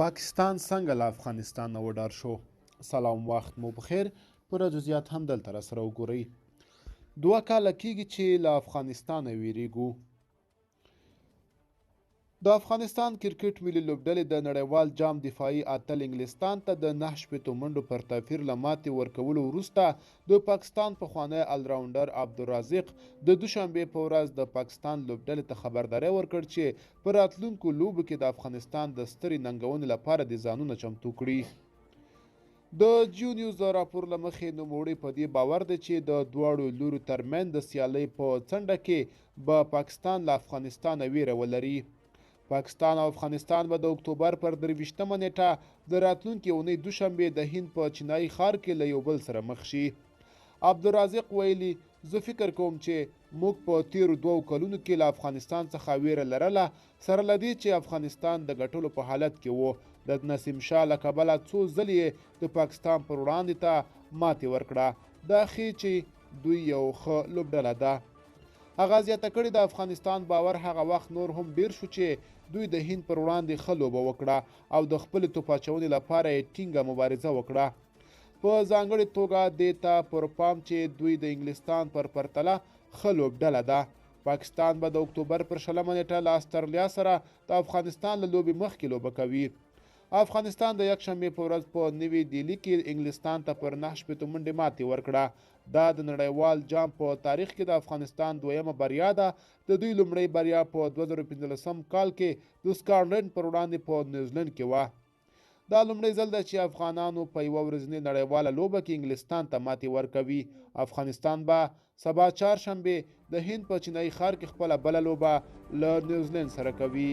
پاکستان څنګه له افغانستان نه وډار شو؟ سلام، وخت مو پخیر. پوره جزئیات هم دلته راسره وګورئ. 2 کاله کیږي چې له افغانستانه ویریږو. د افغانستان کرکټ ملي لوبډلې د نړیوال جام دفاعي اتل انګلستان ته د 69 منډو پر توپیر له ماتې ورکولو وروسته، د پاکستان پخوانی الراونډر عبدالرازق د دوشنبې په ورځ د پاکستان لوبډلې ته خبرداری ورکړ چې په راتلونکو لوبو کې د افغانستان د سترې ننګونې لپاره دې ځانونه چمتو کړي. د جیو نیوز د راپور له مخې، نوموړی په دې باور دی چې د دواړو لورو ترمنځ د سیالۍ په څنډه کې به پاکستان له افغانستانه ویره ولري. پاکستان او افغانستان به د اکتوبر پر 23مه نیټه، د راتلونکې اونۍ دوشنبه، د هند په چینای ښار کې له یو بل سره مخ شي. عبدالرازق ویلي: "زه فکر کوم چې موږ په تیرو 2 کلونو کې له افغانستان څخه ویره لرله، سره له دې چې افغانستان د ګټلو په حالت کې و. د نسیم شاه له کبله څو ځلې یې د پاکستان پر وړاندې ته ماتې ورکړه. دا ښیي چې دوی یو ښه لوبډله ده." هغه زیاته کړې، د افغانستان باور هغه وخت نور هم ډیر شو چې دوی د هند پر وړاندې ښه لوبه وکړه او د خپلې توپاچونې لپاره یې ټینګه مبارزه وکړه، په ځانګړې توګه دې ته پر پام چې دوی د انګلستان پر پرتله ښه لوبډله ده. پاکستان به د اکتوبر پر 20مه نیټه له استرالیا سره د افغانستان له لوبې مخکې لوبه کوي. افغانستان د یکشنبې په ورځ په نوي دیلي کې انګلستان ته پر 69 منډې ماتې ورکړه. دا د نړیوال جام په تاریخ کې د افغانستان دویمه بریا ده. د دوی لومړۍ بریا په 2015 کال کې د سکاټلنډ پر وړاندې په نیوزلنډ کې وه. دا لومړی ځل ده چې افغانانو په یوه ورځنۍ نړیواله لوبه کې انګلستان ته ماتې ورکوي. افغانستان به سبا چهارشنبه د هند په چینای ښار کې خپله بله لوبه له نیوزلنډ سره کوي.